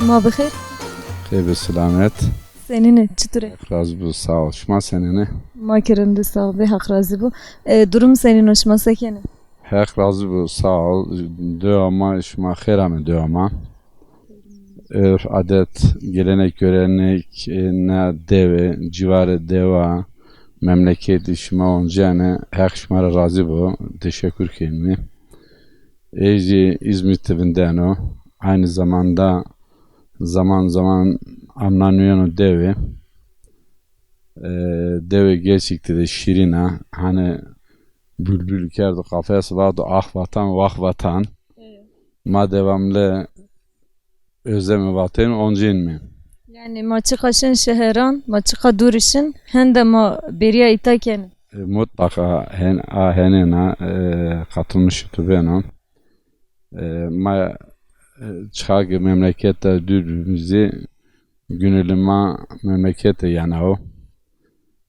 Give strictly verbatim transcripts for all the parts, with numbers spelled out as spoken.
Ma bi xêr. Xêr bi selamet. Senîn ê, çitur ê? Heq razî bo, sağ ol. Şima senîn ê? Ma ki rind ê, sağ bê, Heq razî bo. E, durum senîn o, şima se kenê? Heq razî bo, sağ ol. Dewa ma, şima xêr amê dewa ma. Örf, adet, gelenek, görenek, e, na dewe, civarê dewa, memleketî şima oncîyane, Heq şima ra razî bo, teşekkür kenîme. Ey zî İzmitî vindeno, aynı zamanda zaman zaman amna nuyeno dewe. E, dewe gerçekte de şîrin a. Hani bülbül kerdo kafes, vado ah vatan, vah vatan. Evet. Ma devamlı özlemi vatan oncîn mi? Yani ma çiqa şin şeheran, ma çiqa dûrî şin, hende ma bêrîya îta kenê. E, mutlaka hen, a henêna, e, katılmış tu beno. E, ma, e, çiqa ki memlekette dûr bîme zî, gönülü ma memlekete yana o.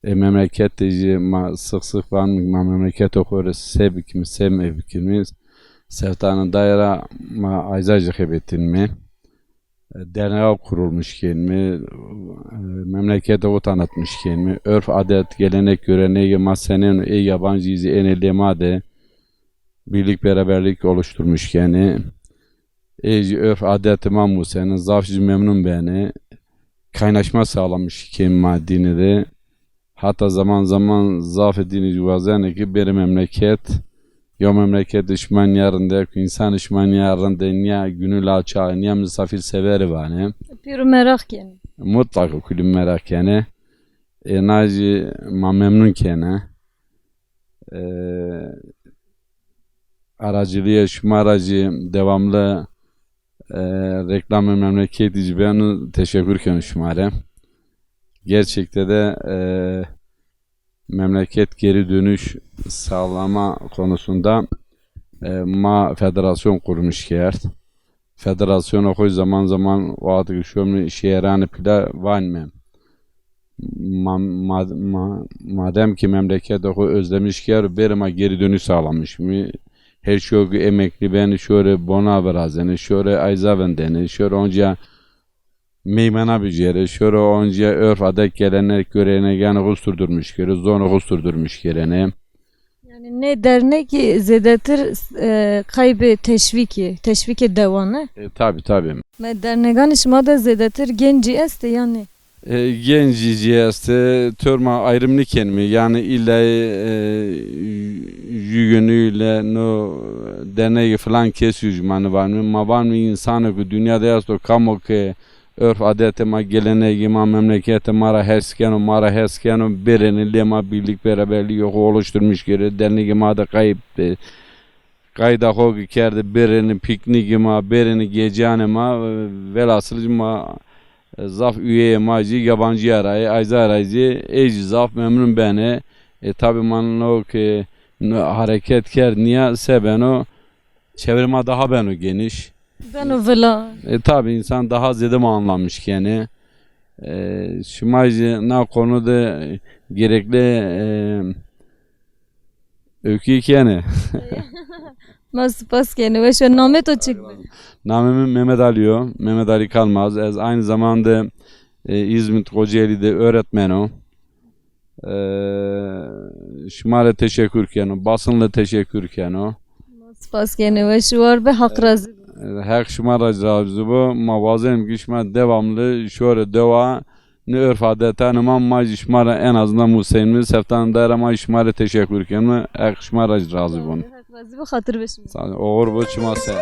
E, memlekete zî ma sık sık vanîme, ma memlekete xo rê se bikîme, se mebikîme. Seftanê daye ra ma ayza zî xebetînme. E, derneğa kurulmuş kenîme, e, memlekete xo tanıtmış kenîme. Örf, adet, gelenek, görenegê ma senên o, ê yabancî zî ênê lê ma de birlik, beraberlik oluşturmuş kenê. Ê zî örf, adetê ma musenê, zaf zî memnun benê. Kaynaşma sağlamış kenê ma dînî de. Hatta zaman zaman zafê dînî zî wazenê ki bêrê memleket, ya memleketê şima nîya rind ê, ku însanê şima nîya rind ê, nîya gönül açağı, nîya misafirseverî vanê. Pêro meraq kenê. Mutlaka kulî meraq kenê. E, na zî ma memnun kenê. E, aracılığê şima ra zî devamlı, e, reklamê memleketî zî beno, teşekkür keno şima rê. Gerçekte de, e, memleket geri dönüş sağlama konusunda, e, ma federasyon kurmuş kerd. Federasyonê xo zaman zaman wextê ki şomî şehranê pîla vanîme. Ma-, ma-, ma-, madem ki memleketê xo özlemiş kerd, bêrê ma geri dönüş sağlamış mi? Her şo ki emekli benê, şorê bona virazenê, şorê ayza vindenê, şorê oncîya meymana bicêrê, şorê oncîya örf, adet, gelenek, görenegîyanê xo sürdürmüş kerê, zonê xo sürdürmüş kerêne. Yani nê dernekî zêdetir, e, kaybê teşvîkî, teşvîkê dewan ê? E, tabi, tabi. Me derneganê şima de zêdetir gencî estê yanî? E, gencî zî estê, torma ayrım nêkenîme. Yanî îlla, e, jü yönüyle no dernegê filan kesî yo zî ma nêvanîme. Ma vanîme însanê ku dinya de esto, kamo ke örf adetê ma, gelenegê ma, memleketê ma ra hes keno, ma ra hes keno, bêrêne lê ma, birlik beraberlîgê xo oluşturmuş kerê, dernegê ma de qayb, e, qayda xo ki kerdê, bêrêne pîknîgê ma, bêrêne gêcanê ma, e, velhasıl zî ma, e, zaf üyeyê ma zî yabancîya ra yê, ayza ra zî, ey zî zaf memnun benê. E, tabi ma no ki, no hareket kerd nîya, se beno, çevrê ma daha beno geniş. Beno vila. E, tabi însan daha zêde ma anlamış kenê. E, şima zî na konu de gerekli, e, öykü kenê. Ma spas kenê. Weş o, namê to çik bi? Namê mi Mehmet Ali yo. Mehmet Ali Kalmaz. Ez aynı zamanda, e, İzmit Kocaeli'de öğretmen o. E, şima rê teşekkür keno, basın rê teşekkür keno. Spas kenê, weş û war be, Heq razî bo. E, Heq şima ra razî bo. Ma wazenîme ki şima devamlı şorê dewa, nê örf adetanê ma, ma zî şima ra en azından musenîme, seftanê daye ra ma şima rê teşekkür kenîme. Heq şima ra razî bo. Heq razî bo, xatir be şima. Sağ ol. Oxir bo, şima ser.